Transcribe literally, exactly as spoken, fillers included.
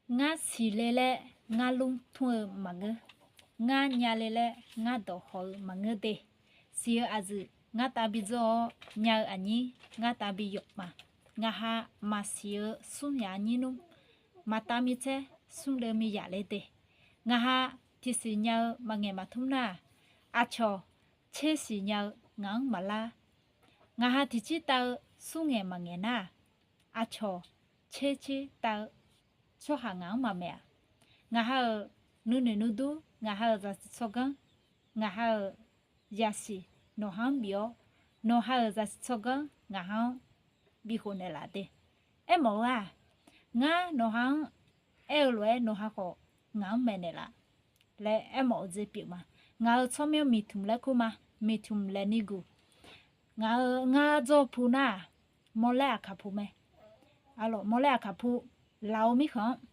Ngar siqle laer ngar lmr tmr-eu maqngeur. Ngar nyale laer ngar dawqhaw-eu maqngeur de. Siq-eu aqyuif ngar tav bi dzawr-awr, nya-eu aqnyir ngar tav bi yawf ma. Ngaqha maqsiq-eu smr yaf nyir nmr, maqtav mi tsaer smr deuvmi yaf le de. Ngaqha tiqsiq nya-eu maqngaeq maqtmr nar-aq, aqcawq tser siq nya-eu ngaq-anr maqlar. Ngaqha tiqcir tav-eu smr ngaeq maqngaeq nar-aq, aqcawq tser cir tav-eu tsawrhaq ngaq-anr maqmaeq-aq. Ngaqha-euq nuinoeq nuidur, ngaqha-euq zaqsiq tsawrganr, ngaqha-euq zaqsiq nawqha-anr bif-awr, nawqha-euq zaqsiq tsawrganr ngaq-anr bikhof naeqlaf de. Aermawf-eu-aq, ngar nawqha-anr aer-eu lof-aer nawqha khawf ngaq-anr maeqnaeq laf laer aermawf-eu jeq pyeuf ma. Ngaq-euq tsawrmyanr miqtmq laer kur ma. Miqtmq laeqni guq. Ngaq-euq ngar dzawr pu nar-aq, mawrlaer aqkaq pu mae. Arlawq, mawrlaer aqkaq pu, laf-eu mirkhanq-anr